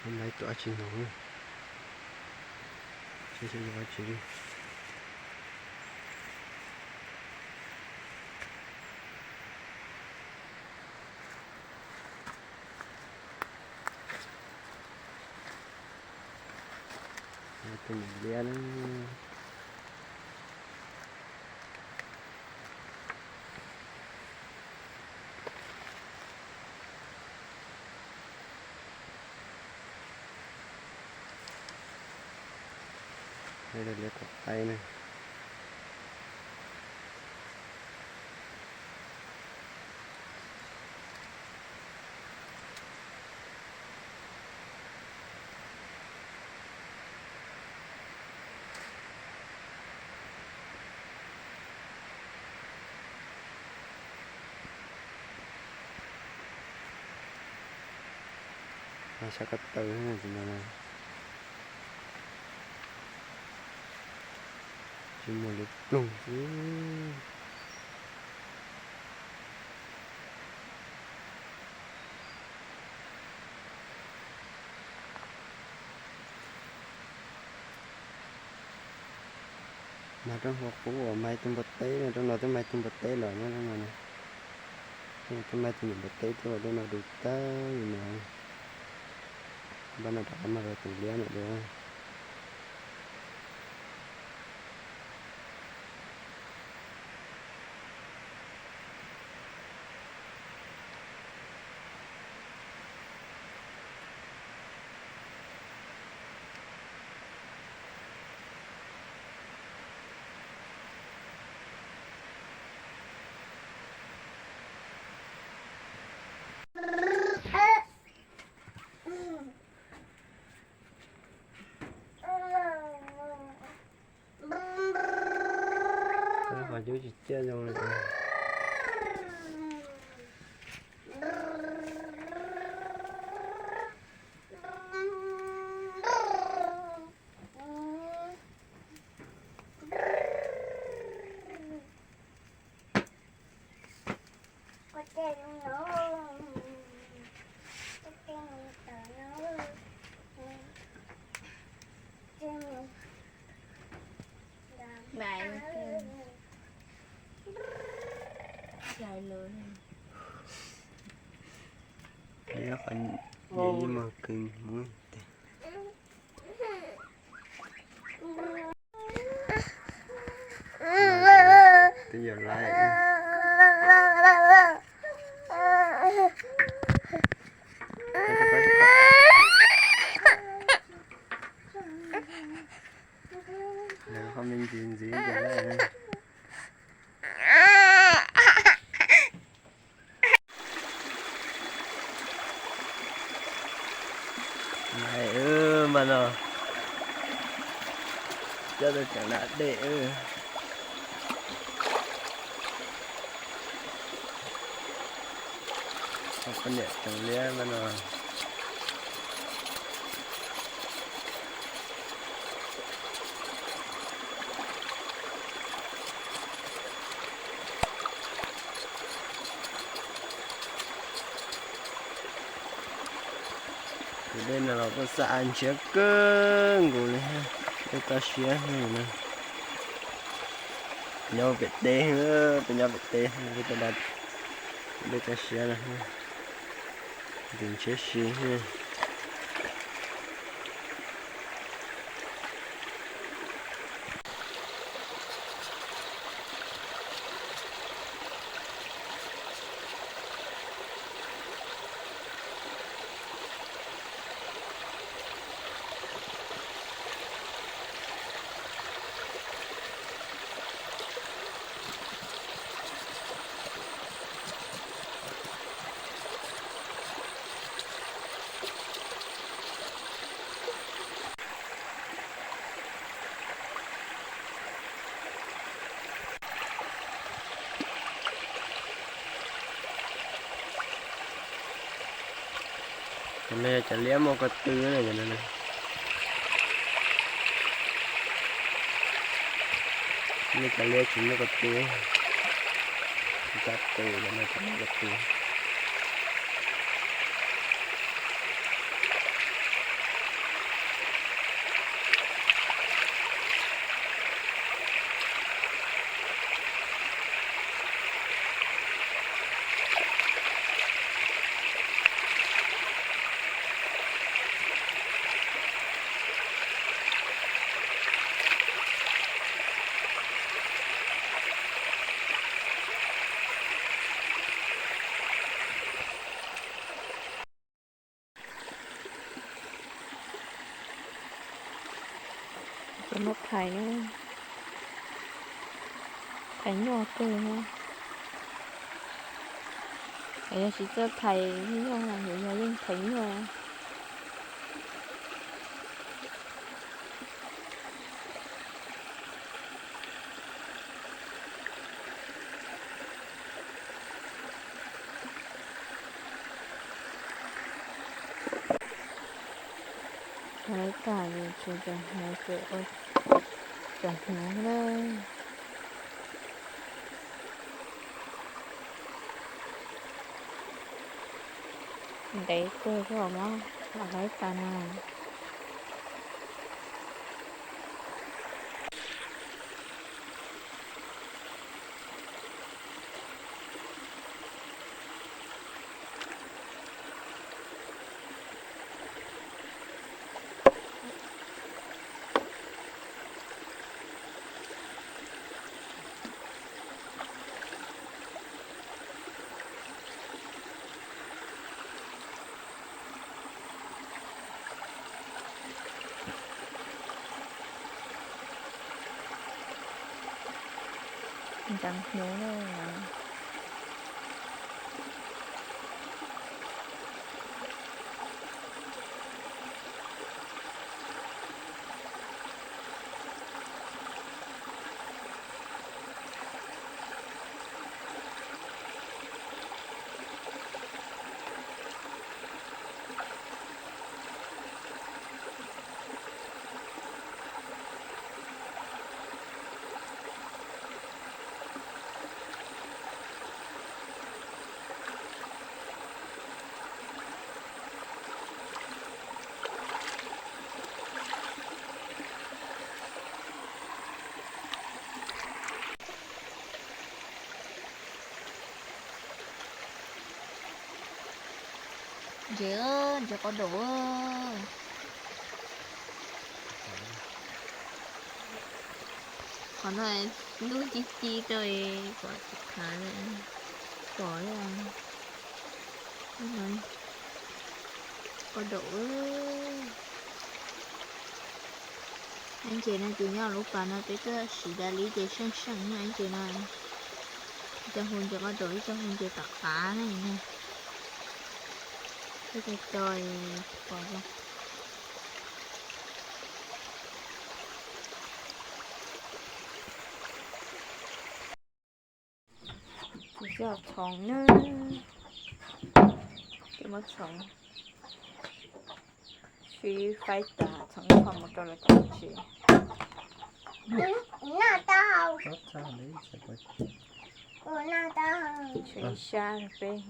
Maiv tuaj dab tsi no, saib saib yog dab tsi li. Tus niam liab na. Liab kom qaib na. Mas sab ko taw no, tsis muaj li ploog xwb. Mas rau qhov qub uas mas tus npua teb no, rau no twb mas tus npua teb los nyob rau no na. Twb mas tus niam npua teb tuaj los rau no du tag li no. Npaj no rov qab mas rau tus liab no dua. Qhov cub tsis ciaj zoo li. Liab qhov ib mos kws muab teg. Twb yog laib. Lawv qhov me ntsis ntxiv ces laib. Mas no coj tau cov nram dej. Poj niam tseem liab mas no. Tus dej no los kuj xav ntshiab kawg nkaus li, dej toj siab no. Nyob pem teb, peb nyob pem teb, peb dej toj siab no, ntshiab si. Cov no yog cov liab muaj ko tw na. Nej cov liab tsis muaj ko tw, cov tw, cov no tsis muaj ko tw. Muab thaiv, thaiv nyuj kawg. Yog tsis txawj thaiv nyuj, yog yeej thaiv nyuj. Thaiv tas tsuas tseem hnyuv ces ua tseem hnyuv na. Ntev kawg, koj muab hlawv tas na. Ntxeev hnyuv na. Ntses, ntses quav daum. Qhov no lub ci ci rau kom tsis khav, pom li. Quav daum. Ntses no ces nyob lub pas no peb tuaj siv dav li ces seej seej na ntses no. Ib co hu ntses quav daum, ib co hu ntses tom qav na. Peb co co pom zoo. Ces txhoov na, ces muab txhoov, sib faib tas txhoov ib qho mus rau lawv tom tsev. Tshuav ib sab peb.